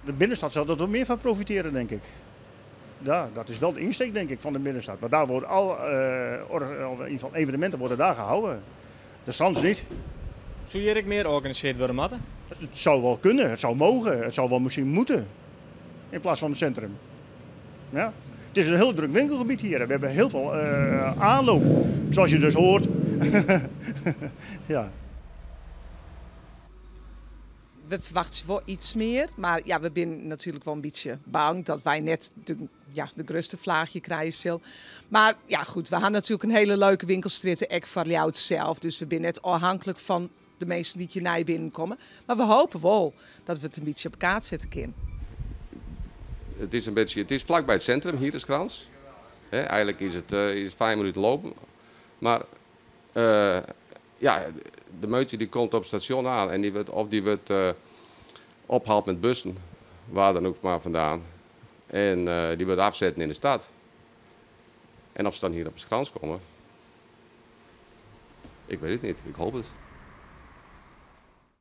De binnenstad zal er wel meer van profiteren, denk ik. Ja, dat is wel de insteek, denk ik, van de binnenstad. Maar daar worden al, in ieder geval evenementen worden daar gehouden. De Strand niet. Soe hjir ek mear organisearre wurde moatte? Het zou wel kunnen, het zou mogen, het zou wel misschien moeten. In plaats van het centrum. Ja. Het is een heel druk winkelgebied hier. We hebben heel veel aanloop, zoals je dus hoort. Ja. We ferwachtsje wol yts mear, mar ja, we binne natuerlik wol in bytsje bang dat wy net de, ja, de grutste flaachje krije sille. Mar ja, goed, we hawwe natuerlik in hiele leuke winkelstrjitte, ek foar Ljouwert sels. Dus we binne net ôfhinklik fan de minsken dy't hjir nij binnenkomme. Mar we hoopje wol dat we it in bytsje op kaart sette kinne. Het is een beetje, het is vlakbij het centrum hier, de Schans. Hè, eigenlijk is het 5 minuten lopen. Maar ja, de meute die komt op het station aan en die wordt, of die wordt opgehaald met bussen, waar dan ook maar vandaan. En die wordt afzetten in de stad. En of ze dan hier op de Schans komen, ik weet het niet. Ik hoop het.